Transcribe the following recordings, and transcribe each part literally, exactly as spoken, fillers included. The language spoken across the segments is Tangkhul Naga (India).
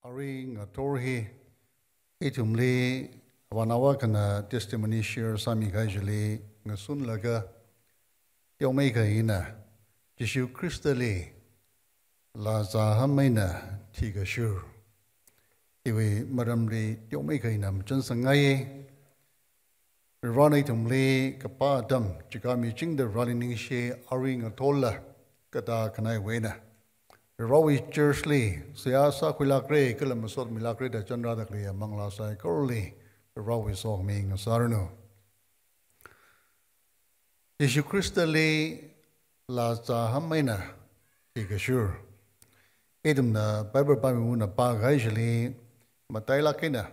Arui ngathor hi ithumli avānao akhana testimony share sāmikahai chili ngasunlaga teomeikha ina Jishu Khristali laa zāham eina thikashur iwui maramli teomeikha ina machānsangngaiye. Varivarana ithumli kapā atam chika michingda Varivarali ningshi, arui ngathorla katā khanaiwui eina Varivarawui church li seihā sākhuilākra kala masotmilākra da chānrāda khaleiya manglā saikorali Varivarawui sokhami ngasāranu. Jishu Khristali laa zāham eina thikashur. Ithumna Bible pāmimana pākahai chili matailāk eina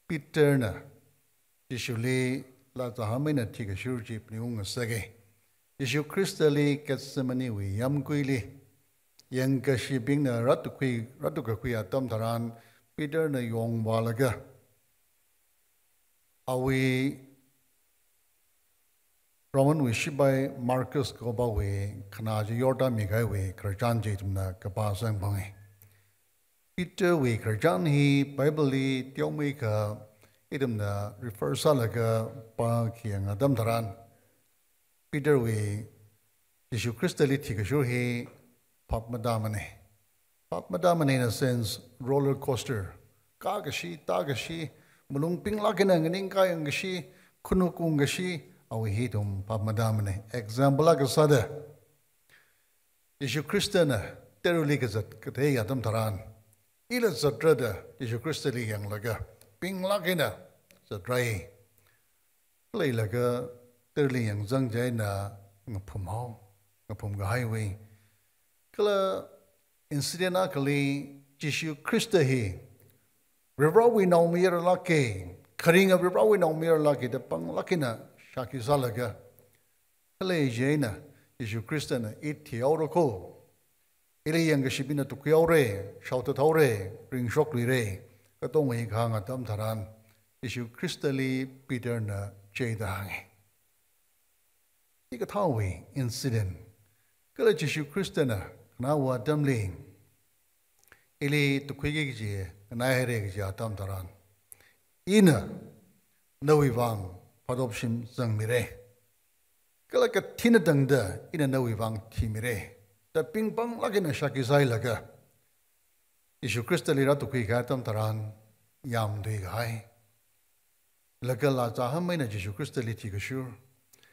Peterna Jishuli laa zāham eina thikashur chi phaningung ngasaka. Jishu Khristali Gethsemane wui yāmguili yangkashibingna rātukhui, rātukakhui atam tharan Peterna yongvālaga awui Roman wui shipai Malchus kaupawui khanā chi yortāmikahaiwui khararchan chi ithumna kapā samphanga. Peter wui khararchan hi Bible li teomeikha ithumna refer sālaga pākhayang atam tharan Peter wui Jishu Khristali thikashur hi phap matāmana. Phap matāmana in a sense, roller coaster. Kākashi, tākashi, malung pinglāk eina nganingkā yangkashi, khanuk ungkashi, awui hi ithum phap matāmana. Example akha sāda, Jishu Khristana taruli kazat kathei atam tharan, ila zatra da Jishu Khristali yanglaga pinglāk eina zatrai. Leilaga taruli yangzang chieina ngaphum hao, ngaphum kahaiwui. Kala incident akhali Jishu Khrista hi Varivarawui naomayaralāka, kharinga Varivarawui naomayaralāka da panglāk eina shākhi sālaga khalei chieina Jishu Khristana, "I thihaora ko, ili yangkashibingna tukhuihaora, shaothathaora, ringshokluira," katonga hi kahāng atam tharan Jishu Khristali Peterna chieina hānga. Hikathāwui incident. Kala Jishu Khristana khanaowa atamli, "Ili tukhuiki kaji nganaihaira," kaji atam tharan, "Ina nawui vang phatop shim zangmira. Kala kathina tangda ina nawui vang thimira," da pingpanglāk eina shākhi sāhailaga Jishu Khristali rātukhuikahai atam tharan yāmthuikahai. Laga laa zāham eina Jishu Khristali thikashur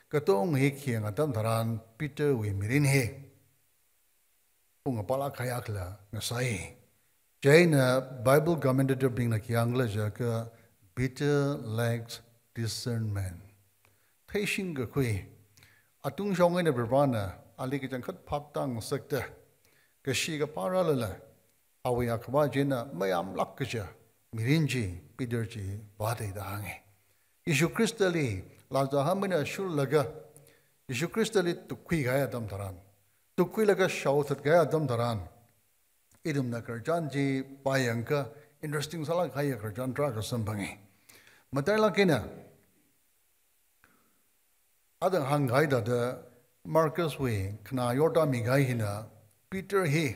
katonga hi khayang atam tharan Peter wui mirin hi pung apalak khayakla ngasai. Chieina Bible commentator bingna khi hāngkhala jiakha, "Peter lacks discernment." Theishing kakhui. Atungshong eina Varivarana ali kachangkhat phap tāngasakta, kashi kaphā rālala, awui akhava china mayāmlāk kaja mirin chi Peter chi vāda da hānga. Jishu Khristali laa zāham eina shurlaga, Jishu Khristali tukhuikahai atam tharan, tukhuilaga shaothatkahai atam tharan, ithumna khararchan chi pāyangakha interesting sālāk kahaiya khararchan tarākha samphanga. Matailāk eina, athang hāngkahai thāda Malchus wui khanā yortāmikahai hina Peter hi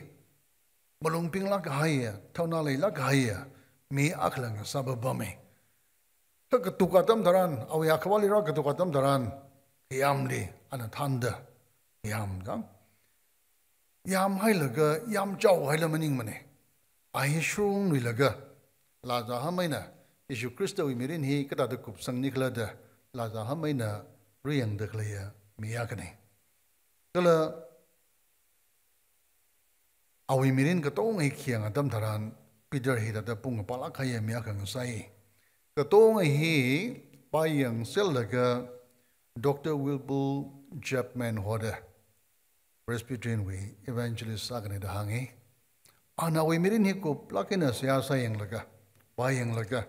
malung pinglāk kahaiya, thaona leilāk kahaiya mi akhala ngasāpapama. Kha katuk atam tharan, awui akhavali rākatuk atam tharan, khayāmli ana thānda yāmda, yāmhailaga, yāmchaohaila maningmana. A hi shurungluilaga, laa zāham eina, Jishu Khristawui mirin hi kathāda kupsangnikhala da, laa zāham eina ruyangda khaleiya mi akhana. Kala awui mirin katonga hi khayang atam tharan, Peter hi thāda pung apalak kahaiya mi akha ngasai. Katonga hi pāyangserlaga Doctor Wilbur Chapman hoda, Presbyterian wui evangelist akhana da hānga. Ana awui mirin hi kuplāk eina seihā sāyanglaga, pāyanglaga,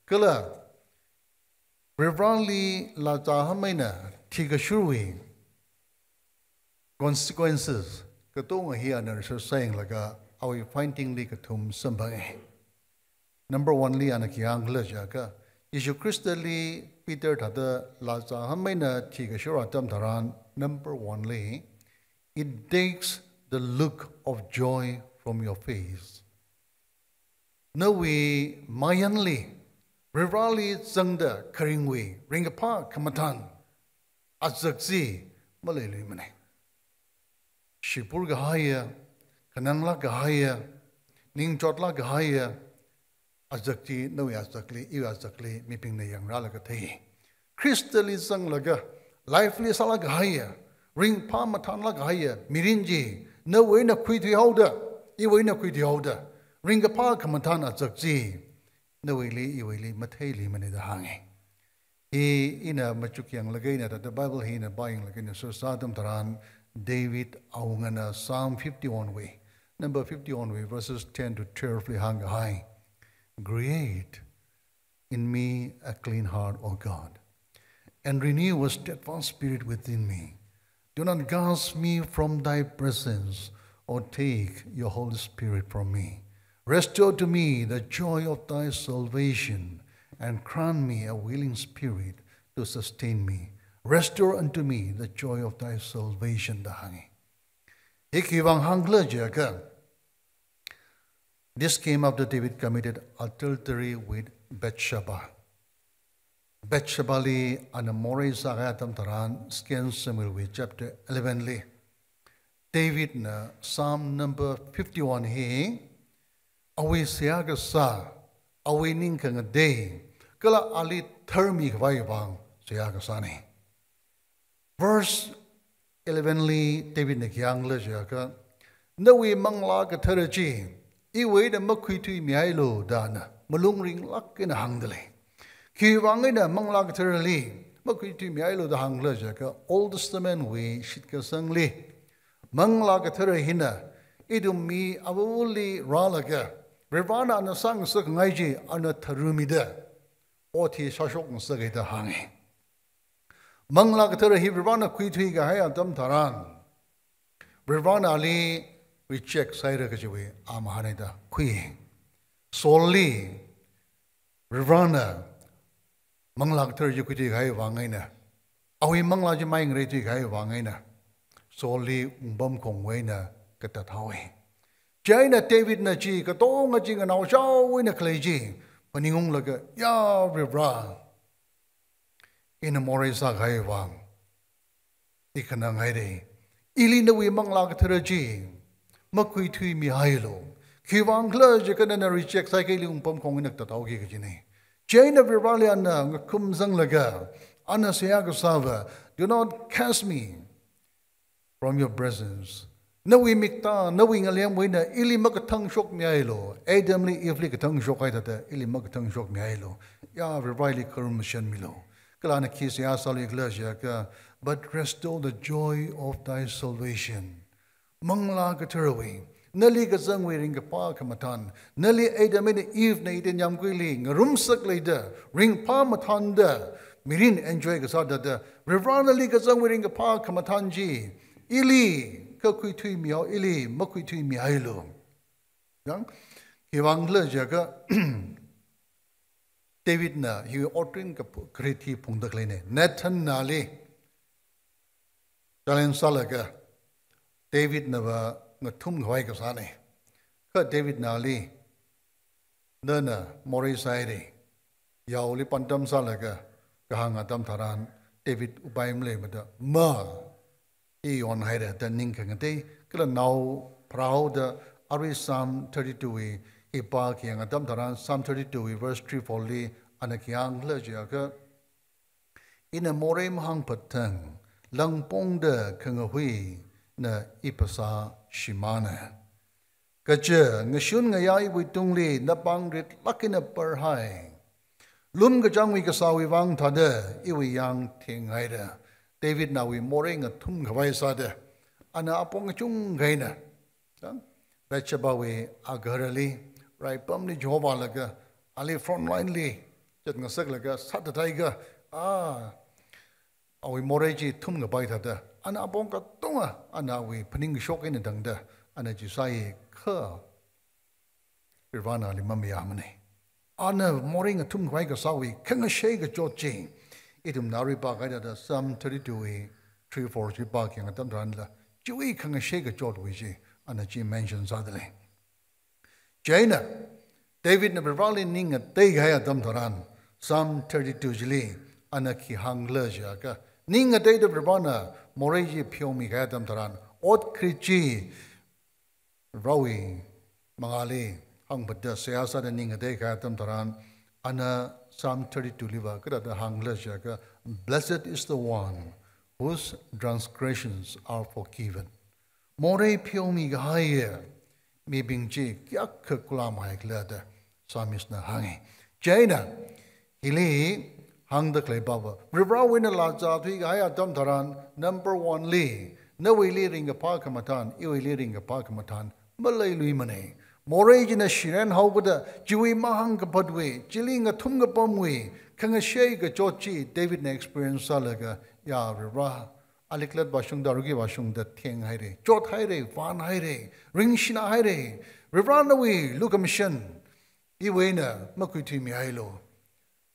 kala Varivarali laa zāham eina thikashurwui consequences katonga hi ana research sāyanglaga awui finding li kathum samphanga. Number one li ana khi hāngkhala jiakha, Jishu Khristali Peter thāda laa zāham eina thikashur atam tharan, number one li, "It takes the look of joy from your face." nawui mayanli, Varivarali zangda kharingwui ringkaphā khamathān azak chi maleiluimana. Shipur kahaiya, khananglāk kahaiya, ningchotlāk kahaiya azak chi nawui azakli, iwui azakli mibingna yangrālaga thei. Khristali zanglaga, life li sālāk kahaiya, ringphā mathānlāk kahaiya mirin chi nawui eina khuithuihaoda, iwui eina khuithuihaoda, ringkaphā khamathān azak chi nawuili, iwuili matheiluimana da hānga. Hi ina machuk yanglaga ina, thāda Bible hi ina pāyanglaga ina search sā atam tharan, David awungana Psalm fifty-one wui, number fifty-one wui, verses ten to twelve li hāngkahai, "Create in me a clean heart, O God, and renew a steadfast spirit within me. Do not cast me from thy presence, or take your Holy Spirit from me. Restore to me the joy of thy salvation, and grant me a willing spirit to sustain me. Restore unto me the joy of thy salvation," da hānga. Hi khiwuivang hāngkhala jiakha, this came after David committed adultery with Bathsheba. Bathshebali ana morei sākahai atam tharan, Second Samuel wui chapter eleven li, Davidna Psalm number fifty-one hi awui seihā kasā, awui ning khangatei, kala ali tharmikhavai vang seihā kasāna. Verse eleven li Davidna khi hāngkhala jiakha, "Nawui Manglā Kathara chi iwui eina makhuithuimihailu," da ana malung ringlāk eina hāngdalei. Khiwuivang eina Manglā Katharali makhuithuimihailu da hāngkhala jiakha, Old Testament wui shitkasangli Manglā Kathara hina ithum mi avāva̱li rālaga, Varivarana ana sāngasakngai chi ana tharumida, ot hi sāshokngasaka da hānga. Manglā Kathara hi Varivarana khuithuikahai atam tharan, Varivarana ali reject sāhaira kajiwui amahāna da khui. Saulli Varivarana Manglā Kathara chi khuithuikahai vang eina, awui manglā chi mai ngareithuikahai vang eina, Saulli wungpamkhongwui eina katathaowa. Chieina Davidna chi katonga chi nganaoshao eina khalei chi phaningunglaga, "Ya Varivara, ina morei sākahai vang i khananghaira. Ili nawui Manglā Kathara chi makhuithuimihailu. Khiwuivang khala jiakha nana reject sāhaikha ili wungpamkhong eina katathaoki," kajina. Chieina Varivarali ana ngakhumzanglaga, ana seihā kasāva, "Do not cast me from your presence." Nawui mikta, nawui ngalemwui eina ili makathangshokmihailu. Adamli Eveli kathangshokhai thāda ili makathangshokmihailu. Ya Varivara, ili kharum mashanmilu. Kala ana khi seihā sāluikhala jiakha, "But restore the joy of thy salvation." Manglā Katharawui, nali kazangwui ringkaphā khamathān, nali Adam eina Evena Eden yāmguili ngarumsak leida, ringphā mathānda mirin enjoy kasā thāda, Varivara nali kazangwui ringkaphā khamathān chi ili kakhuithuimihao, ili makhuithuimihailu. Yang, khiwuivang khala jiakha, Davidna hi otrin ka krit hi phungda khaleina. Nathanna ali challenge sālaga, Davidnava ngathumkhavai kasāna. Kha Davidna ali, "Nana morei sāhaira," yaoli pandam sālaga kahāng atam tharan, David upai maleimada, "Ma, i yonhaira," da ning khangatei kala nao pharāhaoda, arui Psalm thirty-two wui hi pākhayang atam tharan, Psalm thirty-two wui verse three four li ana khi hāngkhala jiakha, "Ina morei mahāngphat thang, langpongda khangahuina i phasā shimāna. Kaja ngashun ngayā iwui tungli napāng ritlāk eina parhai. Lum kachāngwui kasāwui vang thāda iwui yāng thenghaira." Davidna awui morei ngathumkhavai sāda, ana apong kachungkha eina, chang, Bathshebawui agaharali, raipamli jovālaga, ali front line li zatngasaklaga sāthathaiakha, ah, awui morei chi thumkapai thāda, ana apong katonga, ana awui phaningkashok eina tangda, ana chi sāi kha, Varivarana ali mamayāmana. Ana morei ngathumkhavai kasāwui khangashei kachot chi, ithumna arui pākahai thāda Psalm thirty-two wui three four chi pākhayang atam tharanla, chiwui khangashei kachotwui chi ana chi mention sādalei. Chieina, Davidna Varivarali ning ngateikahai atam tharan, Psalm thirty-two chili, ana khi hāngkhala jiakha, ning ngateida Varivarana morei chi pheomikahai atam tharan, ot krit chi Varivarawui mangāli hāngphāda seihā sāda ning ngateikahai atam tharan, ana Psalm thirty-two liva kathāda hāngkhala jiakha, "Blessed is the one whose transgressions are forgiven." Morei pheomikahai mibing chi kayākha kulāmhaikhala da Psalmist na hānga. Chieina, hili hāngda khalei pava, Varivarawui eina lāzā thuikahai atam tharan, number one li, nawuili ringkaphā khamathān, iwuili ringkaphā khamathān maleiluimana. Morei china shiren haokada, chiwui mahāngkaphatwui, chili ngathum kapamwui khangashei kachot chi Davidna experience sālaga, ya Varivara, aliklat vāshungda, aruki vāshungda thenghaira, chothaira, vānhaira, ringshinahaira. Varivara, nawui lukhamashan iwui eina makhuithuimihailu.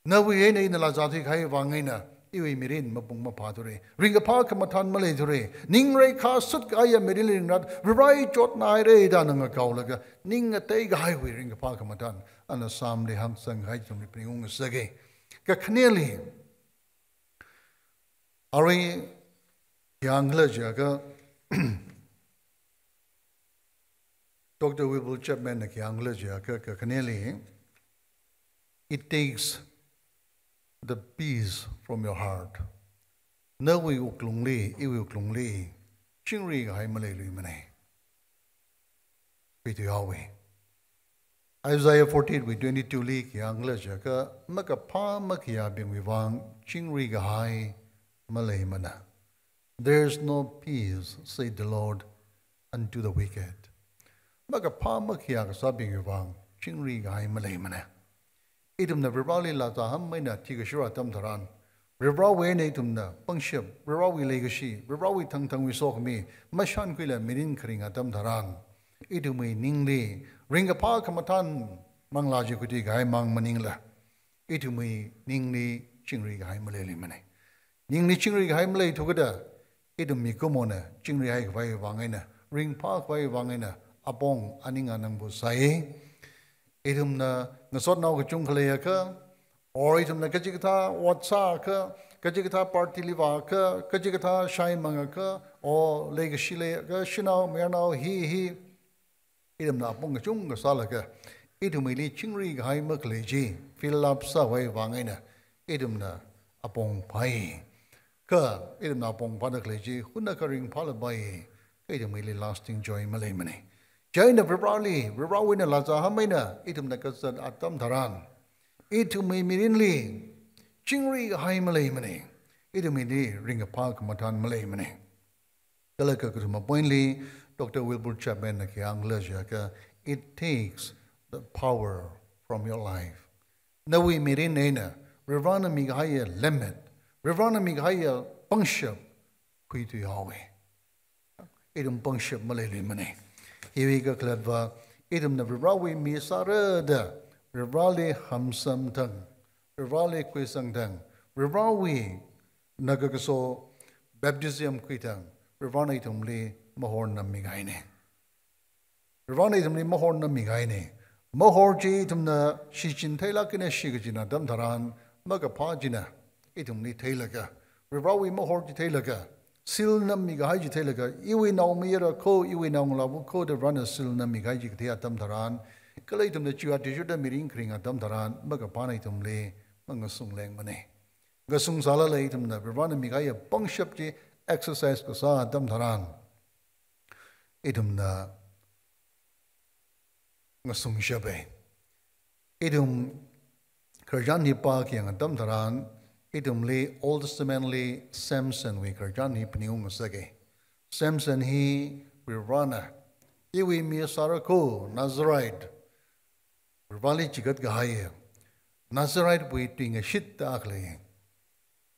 Nawui eina ina lāzā thuikahai vang eina iwui mirin mapung maphāthura. Ringkaphā khamathān maleithura. Ning reikha sutkahaiya mirinli ringrat, Varivara, i chotnahaira da ana ngakaolaga, ning ngateikahaiwui ringkaphā khamathān ana Psalm li hāngsangkahai chi ithumli phaningung ngasaka. Kakhaneli, arui khi hāngkhala jiakha, Doctor Wilbur Chapman na khi hāngkhala jiakha, kakhaneli, "It takes the peace from your heart." Nawui wuklungli, iwui wuklungli, chingri-kahai maleiluimana. Khuithuihaowa. Isaiah forty-eight wui twenty-two li khi hāngkhala jiakha, makaphā makhayābingwui vang chingri-kahai maleimana. "There is no peace, said the Lord, unto the wicked." Makaphā makhayā kasābingwui vang chingri-kahai maleimana. Ithumna Varivarali lāzā hāngmeina thikashura atam tharan, Varivarawui eina ithumna pangshap, Varivarawui leikashi, Varivarawui thangthangwui sokhami mashānkhuila mirin kharing atam tharan, ithumwui ningli ringkaphā khamathān manglā chi khuithuikahai mang maningla, ithumwui ningli chingri-kahai maleiluimana. Ningli chingri-kahai maleithukada, ithum mikumona chingrihaikhavai vang eina, ringphākhavai vang eina, apong aning anangbu sai. Ithumna ngasotnao kachungkha leiakha, or ithumna kachikathā ot sāakha, kachikathā party li vāakha, kachikathā shaimangakha, or leikashi leiakha, shanao mayarnao hi hi, ithumna apong kachungkha sālaga, ithumwuili chingri-kahai makhalei chi fill up sākhavai vang eina, ithumna apong phāi. Kha ithumna apong phāda khalei chi hunakha ringphālapai, kha ithumwuili lasting joy maleimana. Chieina Varivarali, Varivarawui eina lāzā hāngmeina ithumna kazat atam tharan, ithumwui mirinli chingri-kahai maleimana. Ithumwuili ringkaphā khamathān maleimana. Kala kakathuma point li, Doctor Wilbur Chapman na khi hāngkhala jiakha, "It takes the power from your life." Nawui mirin eina Varivarana mikahaiya lemmet, Varivarana mikahaiya pangshap khuithuihaowa. Ithum pangshap maleiluimana. Hiwui kakhalatva, ithumna Varivarawui mi sārada, Varivarali hamsam thang, Varivarali khuisang thang, Varivarawui nagakaso baptism khui thang, Varivarana ithumli mahor nammikahaina. Varivarana ithumli mahor nammikahaina. Mahor chi ithumna shichin theilāk eina shikachin atam tharan, makaphā china ithumli theilaga, Varivarawui mahor chi theilaga, seal nammikahai chi theilaga, iwui naomayara kho, iwui naongalāva kho da Varivarana seal nammikahai chi kathei atam tharan, kala ithumna chi athishurda mirin kharing atam tharan, makaphāna ithumli mangasunglengmana. Ngasungsālala ithumna Varivarana mikahaiya pangshap chi exercise kasā atam tharan, ithumna ngasungshapa. Ithum khararchan hi pākhayang atam tharan, ithumli Old Testament li Samson wui khararchan hi phaningung ngasaka. Samson hi Varivarana, iwui mi sāra kho, Nazarite, Varivarali chikat kahai, Nazarite wui tuingashit da akhalei,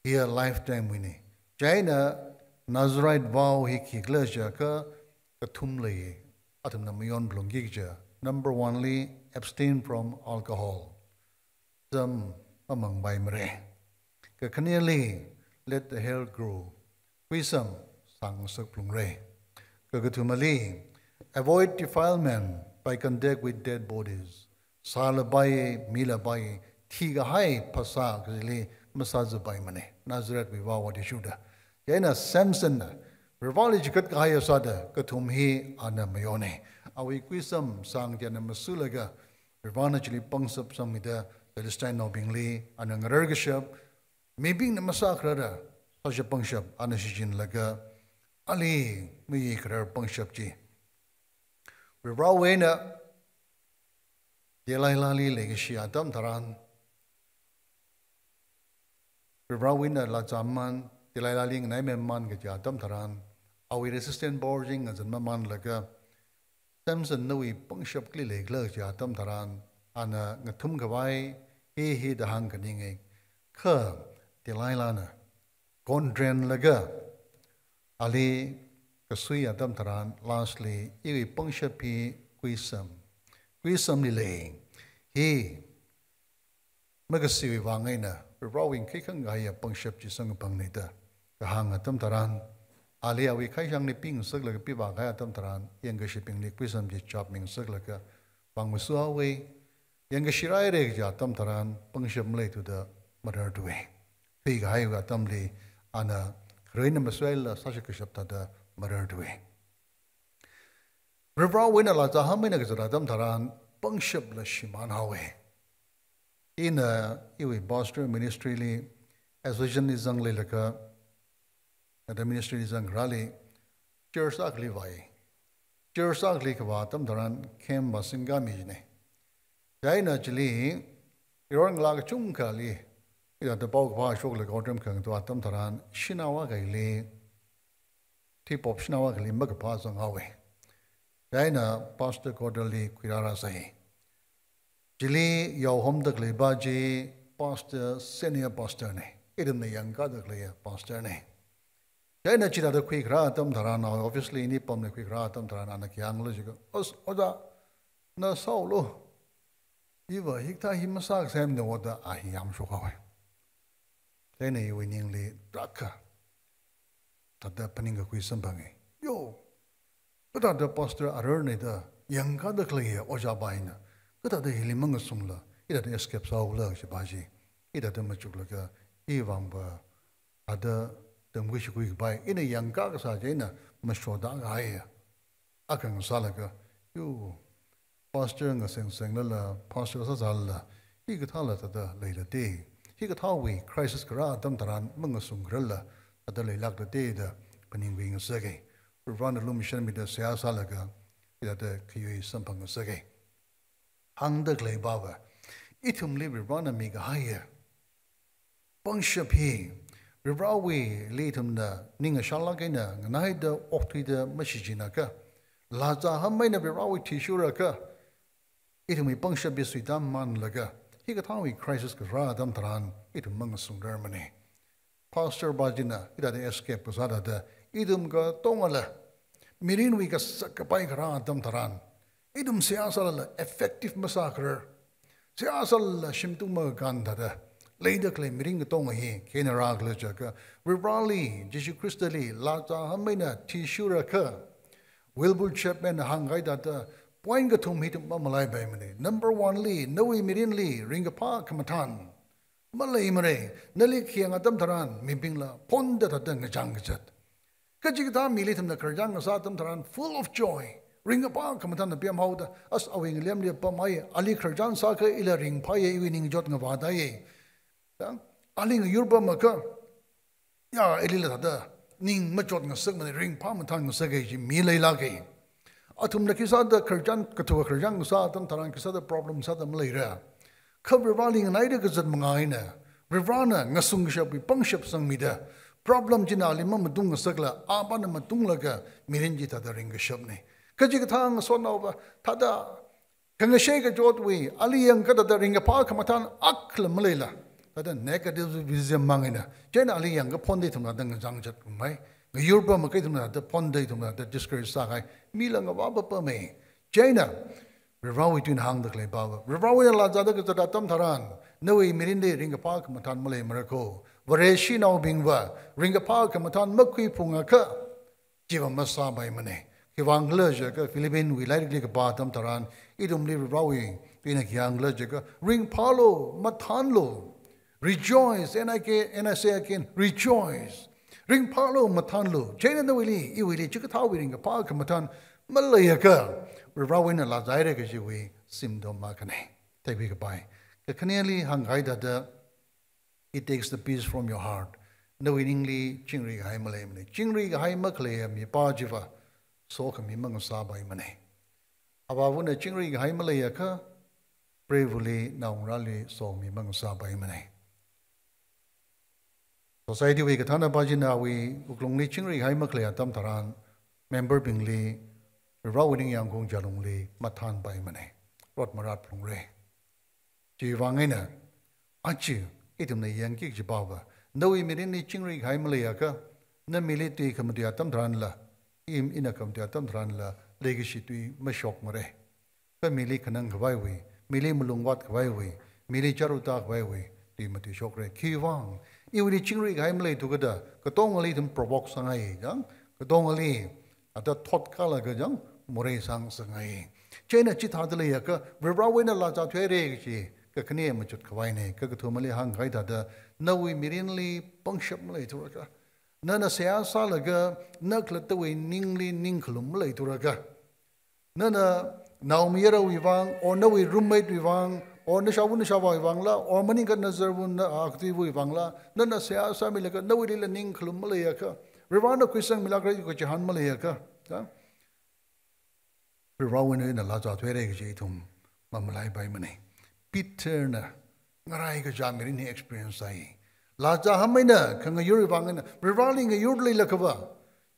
hiya lifetime wuina. Chieina Nazarite vow hi khikhala jiakha kathum lei, athumna mayon phalungki kaja. Number one li, abstain from alcohol. Zam mamangpaimara. Kakhaneli, let the hair grow. Khuisam sāngasak phalungra. Kakathumali, avoid defilement by contact with dead bodies. sālapai, milapai, thikahai phasā kajili masāzapaimana. Nazarethwui vao athishurda. Chieina Samson na, Varivarali chigatkahai sāda, kathum hi ana mayona. Awui kuisam sāngda ana masulaga, Varivarana chili pangshap sangmida, Philistine naobingli, ana ngarar kashap, mibingna masākharara, sāshap pangshap, ana shichinlaga, ali mayi kharar pangshap chi. Varivarawui eina, Delilahli leikashi atam tharan, Varivarawui eina lāzāmamān, Delilahli nganaimamān kaji atam tharan, awui resistant power chi ngazanmamānlaga, Samson nawui pangshap kali leikhala kaji atam tharan, ana ngathumkhavai, hi hithāda hāngkaninga. Kha Delilahna, contranlaga, ali kasui atam tharan, lastly, iwui pangshap hi kuisam. Kuisamli lei. Hi, makasiwui vang eina, Varivarawui khikhangaia pangshap chi samkaphangna da kahāng atam tharan, ali awui khaishangli pingasaklaga pivākahai atam tharan, yangkashibingli kuisam chi chapmingasaklaga, vang masuhaowa, yangkashi raira kaji atam tharan, pangshap maleithuda mararthuwa. Thuikahaiwui atamli, ana khararna masuilala sāshap kashap thāda mararthuwa. Varivarawui eina lāzā hāngmeina kazat atam tharan, pangshapla shimānhaowa. Ina iwui pastor ministry li, association li zangleilaga, ata ministry li zangkharāli, church akhali vāi. Church akhali kavā atam tharan, camp vāsingkāmi jina. Chieina chili, iron ngalā kachungkhali, ithāda paokaphā shoklaga otram khangathā atam tharan, shanao akhali, thuipop shanao akhali makaphā zanghaowa. Chieina Pastor Cordell li khuirārāsai. Chili yaohomda khaleipa chi pastor, senior pastor na. Ithumna yangkāda khaleiya pastor na. Chieina chithāda khuikharā atam tharan, obviously ini pamli khuikharā atam tharan, ana khi hānglu jiakha, "Os, ojā, na sāolu. Iva hikathā hi masākasemana," da a hi yamshokhaowa. Chieina iwui ningli tarākha thāda phaningkakhui samphanga. Yo, kathāda pastor ararna da, yangkāda khaleiya ojāpa hina, kathāda hili mangasungla, hithāda escape sāhaola kajipa chi, hithāda machuklaga, iwui vangva, thāda tamkhui shikhui kapai, ina yangkā kasā chieina mashokda kahaiya. Akha ngasālaga, yo, pastor ngasengsenglala, pastor sāsālala, hikathāla thāda leilate. Hikathāwui crisis kharā atam tharan mangasungkhararla, thāda leilāklate da phaningkhui ngasaka. Varivarana lumashanmida seihā sālaga, hithāda khayui samphangngasaka. Hāngda khaleipava, ithumli Varivarana mikahaiya pangshap hi, Varivarawuili ithumna ning ashālāk eina nganaida okthuida mashichinakha, lāzā hāngmeina Varivarawui athishurkha, ithumwui pangshap hi suitāmamānlaga, hikathāwui crisis kharā atam tharan, ithum mangasungrarmana. Pastor pa china, hithāda escape kasā thāda, ithum katongala, mirinwui kasak kapai kharā atam tharan, ithum seihā sālala effective masākharar, seihā sālala shimtung makakān thāda, leida khalei mirin katonga hi, khina rākhala jiakha, Varivarali, Jishu Khristali, lāzā hāngmeina athishurkha, Wilbur Chapman na hāngkahai thāda, point kathum hi ithum mamalaipaimana. Number one li, nawui mirinli, ringkaphā khamathān maleimara. Nali khayang atam tharan, mibingla phonda thāda ngachang kazat. Kachikathā mili ithumna khararchan ngasā atam tharan, full of joy. Ringkaphā khamathānna pemhaoda, as awui ngalemli pamhai, ali khararchan sākha ila ringphāya, iwui ningchot ngavādaiya. Dang, ali ngayur pamakha, ya, ilila thāda, ning machot ngasakmana, ringphā mathān ngasaka kaji mi leilāka. Athumna khisāda khararchan, kathuwa khararchan ngasā atam tharan khisāda problem sāda maleira. Kha Varivarali nganaida kazat manga eina, Varivarana ngasung kashapwui pangshap sangmida, problem china ali mamatung ngasakla, apana matunglaga, mirin chi thāda ringkashapna. Kachikathā ngasotnaopa, thāda, khangashei kachotwui, ali yangkha thāda ringkaphā khamathān akhala maleila, thāda negativism mang eina, chieina ali yangkha phonda ithumna thāda ngachang kazat khamei, ngayur pamakha ithumna thāda phonda ithumna thāda discourage sākahai, mila ngavā papamei. Chieina, Varivarawui tuina hāngda khaleipava, Varivarawui eina lāzāda kazat atam tharan, nawui mirinli ringkaphā khamathān maleimara kho, Vareshinaobingva, ringkaphā khamathān makhuiphungakha, chiva masāpaimana. Khiwuivang khala jiakha Philippiwui lairikli kapā atam tharan, ithumli Varivarawui Bingna khi hāngkhala jiakha, ringphālu, mathānlu. Rejoice, N I K, N I C again, rejoice. Ringphālu, mathānlu. Chieina nawuili, iwuili, chikathāwui ringkaphā khamathān maleiakha, Varivarāwui eina lāzāhaira kajiwui symptom akhana. Theikhui kapai. Kakhaneli hāngkahai thāda, it takes the peace from your heart. Nawui ningli chingri kahai maleimana. Chingri kahai makhaleiya mipā chiva, sokhami mangasāpaimana. Avāvana chingri kahai maleiakha, preivali naongarāli sokhami mangasāpaimana. Society wui kathānapa china awui wuklungli chingri kahai makhalei atam tharan, member bingli, Varivarāwui ningyāng khaung chālungli mathānpaimana. Rot marat phalungra. Chiwui vang eina, aja, ithumna yangki kajipava, nawui mirinli chingri kahai maleiakha, na mili tui khamatui atam tharanla, i ina khamatui atam tharanla, leikashi tui mashokmara. Kha mili khanang khavaiwui, mili malungvāt khavaiwui, mili chāra tā khavaiwui, tui matuishokra. Khiwui vang, iwuili chingri kahai maleithu kajida, katongali ithum provoke sāngai, jang, katongali, ata thot kala kajang, morei sāngasakngai. Chieina chithāda leiakha, Varivarāwui eina lāzāthuihaira kaji, kakhane machut khavaina, kakathumali hāngkahai thāda, nawui mirinli pangshap maleithurakha, nana seihā sālaga, na khalattawui ningli ningkhalum maleithurakha, nana naomayarawui vang, or nawui roommate wui vang, or nashāva nashāvāwui vangla, or maningkha nazarva na, ah, akatiwui vangla, nana seihā sāmilaga, nawuilila ningkhalum maleiakha, Varivarāna khuisangmilākra kaji chihān maleiakha, ya? Varivarāwui eina lāzāthuihaira kaji ithum mamalaipaimana. Peterna ngarai kachā mirin hi experience sāi. Lāzā hamai eina khangayurwui vang eina, Varivarāli ngayurda leilakhava,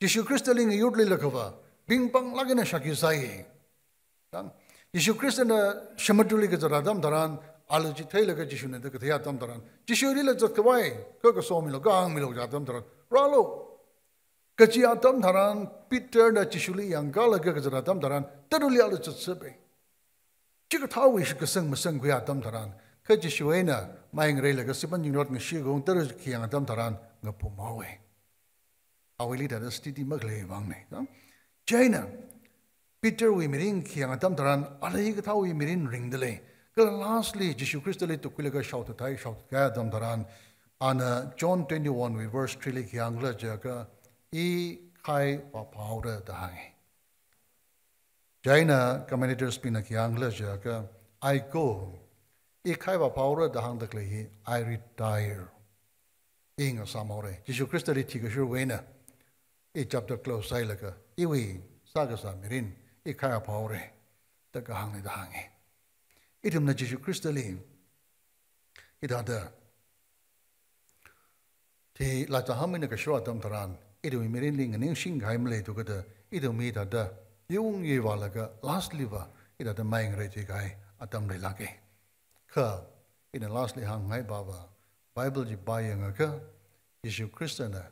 Jishu Khristali ngayurda leilakhava, pingpanglāk eina shākhi sāi. Jang, Jishu Khristana samudruli kazat atam tharan, ali chi theilaga Jishuna da kathei atam tharan, Jishulila zat khavai, kha kasomilu, kha hāngmilu kaja atam tharan, rālu. Kaji atam tharan, Peterna Jishuli yangkalaga kazat atam tharan, tarali ali zatserpai. Chikathāwui shitkasang masangkhui atam tharan, kha Jishu eina mai ngareilaga sipan jingrot ngashi khaung tara khayang atam tharan, ngaphum haowa. Awuili thāda sthiti makhalei vangna. Chieina, Peterwui mirin khayang atam tharan, ali kathāwui mirin ringda lei. Kala lastly, Jishu Khristali tukkhuilaga shaothathai, shaothathai atam tharan, ana John twenty-one wui verse three li khi hāngkhala jiakha, I khai vāphaora da hānga. Chieina commentators bingna khi hāngkhala jiakha, I go. I khai vāphaora da hāngda khalei hi, I retire. I ngasāmhaora. Jishu Khristali thikashurwui eina, i chapter close sāhailaga, iwui sākasā mirin, i khai vāphaora da kahāngna da hānga. Ithumna Jishu Khristali, hithāda, thi lāzā hamai eina kashok atam tharan, ithumwui mirinli nganingshing kahai maleithu kajida, ithum hithāda, yung yivālaga, lastly va, hithāda mai ngareithui kahai atam leilāka. Kha, ina lastly hāngngaiva, Bible chi pāyangakha, Jishu Khristana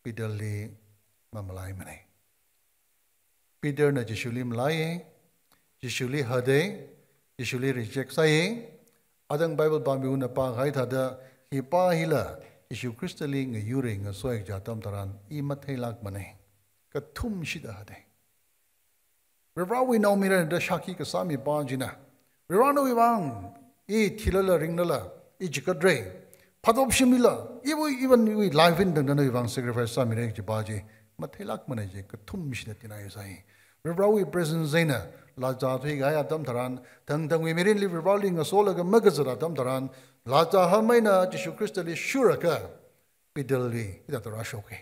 Peterli mamalaimana. Peterna Jishuli malaiya, Jishuli hata, Jishuli reject sāya, athang Bible pāmiwui eina pākahai thāda, hi pā hila, Jishu Khristali ngayura ngasoi kaja atam tharan, i matheilākmana. Kathumshida hata. Varivarāwui naomayara da shākhi kasā mipā china, Varivarā nawui vang, i thilala ringlala, i chikatra. Phatopshimila, iwui, even iwui life eina tangda nawui vang sacrifice sāmira kajipa chi, matheilākmana chi, kathumshida tinaisai. Varivarāwui presence eina, lāzāthui kahai atam tharan, thangthangwui mirinli Varivarāli ngasolaga makazat atam tharan, lāzā hamai eina Jishu Khristali shurakha, Peterli, hithāda rāshoka.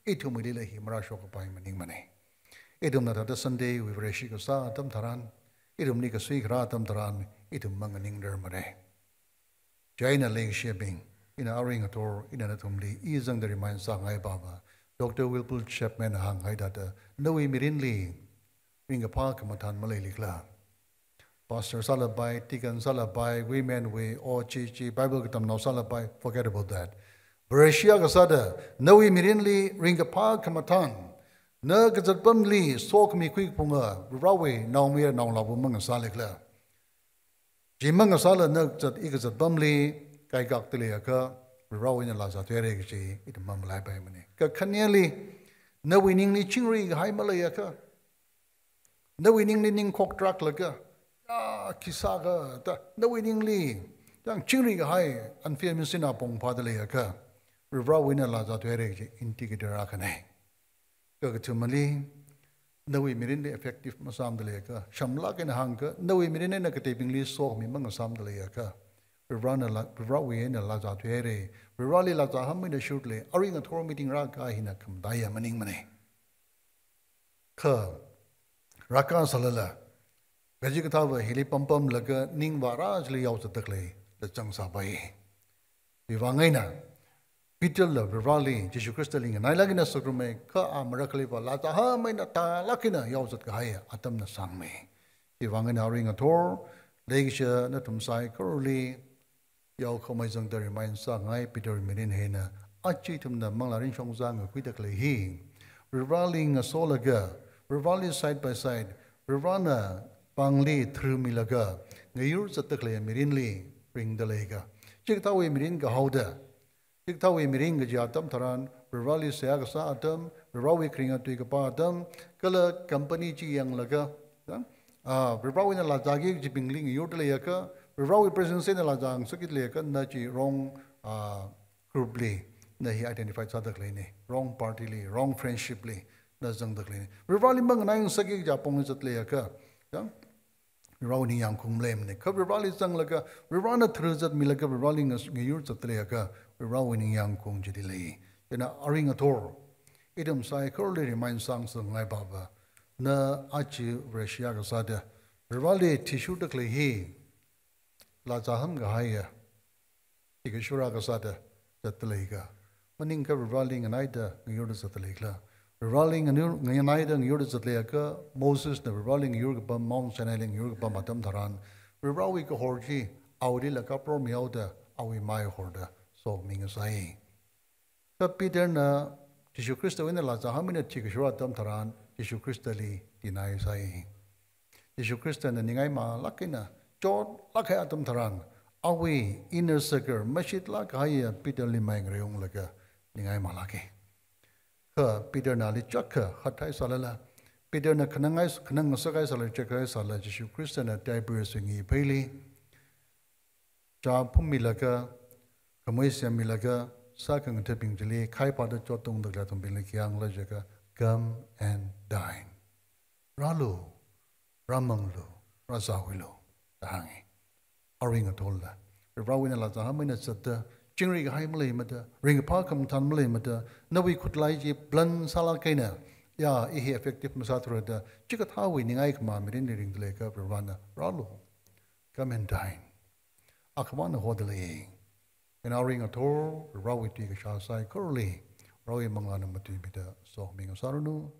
Ithumwuilila hi marāshokkapai maningmana. Ithumna thāda Sunday wui Vareshi kasā atam tharan, ithumli kasui kharā atam tharan, ithum manganingrarmara. Chieina leikashibing, ina arui ngathor, ina nathumli, i zangda remind sāngaipava, Doctor Wilbur Chapman hānghai thāda, nawui mirinli, ringkaphā khamathān maleilikhala. Pastor sālapai, deacon sālapai, women wui, O G G, Bible katamnao sālapai, forget about that. Vareshi akha sāda, nawui mirinli ringkaphā khamathān, na kazatpamli sokhami khuikaphunga, Varivarāwui naomayara naongalāva mangasālikhala. Chi mangasāla na kazat i kazatpamli, kaikakta leiakha, Varivarāwui eina lāzāthuihaira kaji, ithum mamalaipaimana. Kakhaneli, nawui ningli chingri kahai maleiakha, nawui ningli ningkhok tarāklaga, ya, khi sāka da, nawui ningli, yang chingri kahai, unfair machine apong phāda leiakha, Varivarawui eina lāzā thuihaira kaji indicator akhana. Kakathumali, nawui mirinli effective masāmada leiakha, shamlāk eina hāngakha, nawui mirin eina kateibingli sokhami mangasāmada leiakha, Varivarana lā, Varivarawui eina lāzā thuihaira, Varivarali lāzā hāngmeina shurda lei, arui ngathor meeting rākahai hina khamataiya maningmana. Kha, rākasālala, kachikathāva hili pampamlaga ningvāra chili yaozatda khalei, da zangsāpai. Chiwuivang eina, Peterla Varivarali, Jishu Khristali nganailāk eina sāngarumma, kha a marakhaliva lāzā hāngmeina tālāk eina yaozat kahai atamna sāngmei. Chiwuivang eina arui ngathor, leikashiya nathum saikorali, yaokhaomei zangda remind sāngai Peter mirin hina, aja ithumna manglā ringshong zangkhuida khalei hi, Varivarali ngasolaga, Varivarali side by side, Varivarana pāngli tharmilaga, ngayur zatda khalei mirinli ringda leiakha. Chikathāwui mirin kahaoda, chikathāwui mirin kaji atam tharan, Varivarali seihā kasā atam, Varivarawui kharinga tui kapā atam, kala company chi yanglaga, ya? Ah, Varivarawui eina lāzāki kajibingli ngayurda leiakha, Varivarawui presence eina lāzāngasakki leiakha, na chi wrong, ah, group li, na hi identify sāda khaleina, wrong party li, wrong friendship li, na zangda khaleina. Varivarali manganai ngasakki kaji apongli zatda leiakha, ya? Varivarawui ningyāng khaung maleimana. Kha Varivarali zanglaga, Varivarana tharzatmilaga, Varivarali ngas-, ngayur zatda leiakha, Varivarawui ningyāng khaung chili lei. Chieina arui ngathor, ithum saikorali remind sāngasakngai pava, na aja Vareshi akha sāda, Varivarali athishurda khalei hi, lāzā hāngkahaiya, thikashura kasāda zatda leiakha, maningakha Varivarali nganaida ngayurda zatda leikhala. Varivarali ngayur, nganaida ngayurda zatda leiakha, Mosesna Varivarali ngayur kapam, Mount Sinaili ngayur kapam atam tharan, Varivarawui kahor chi, awuilila kapromhaoda, awui mai horda, somi ngasai. Kha Peterna, Jishu Khristawui eina lāzā hāngmeina thikashura atam tharan, Jishu Khristali deny sāi. Jishu Khristana ningai malāk eina, chotlāk kahai atam tharan, awui inner circle, mashitlāk kahaiya Peterli mai ngareiunglaga, ningai malāka. Kha Peterna ali chakha, hathai sālala, Peterna khanangai, khanang ngasakhai sālala, chakha sālala, Jishu Khristana Tiberius wui ngapheili, chā phummilaga, khamui semmilaga, sākhangathabing chili, khaiphada chotungda khalei athumbingli khi hāngkhala jiakha, "Come and dine." Rālu, rāmanglu, rāzāhuilu, da hāngi. Arui ngathorla, Varivarawui eina lāzā hāngmeina zatda, chingri kahai maleimada, ringkaphā khamathān maleimada, nawui khutlai chi plan sālāk eina, ya, i hi effective masāthura da, chikathāwui ningai khamā mirinli ringda leiakha Varivarana, rālu. Come and dine. Akhama eina hoda lei. Chieina arui ngathor, Varivarawui tui kashā saikorali, Varivarawui manglāna matuimida, somi ngasāranu,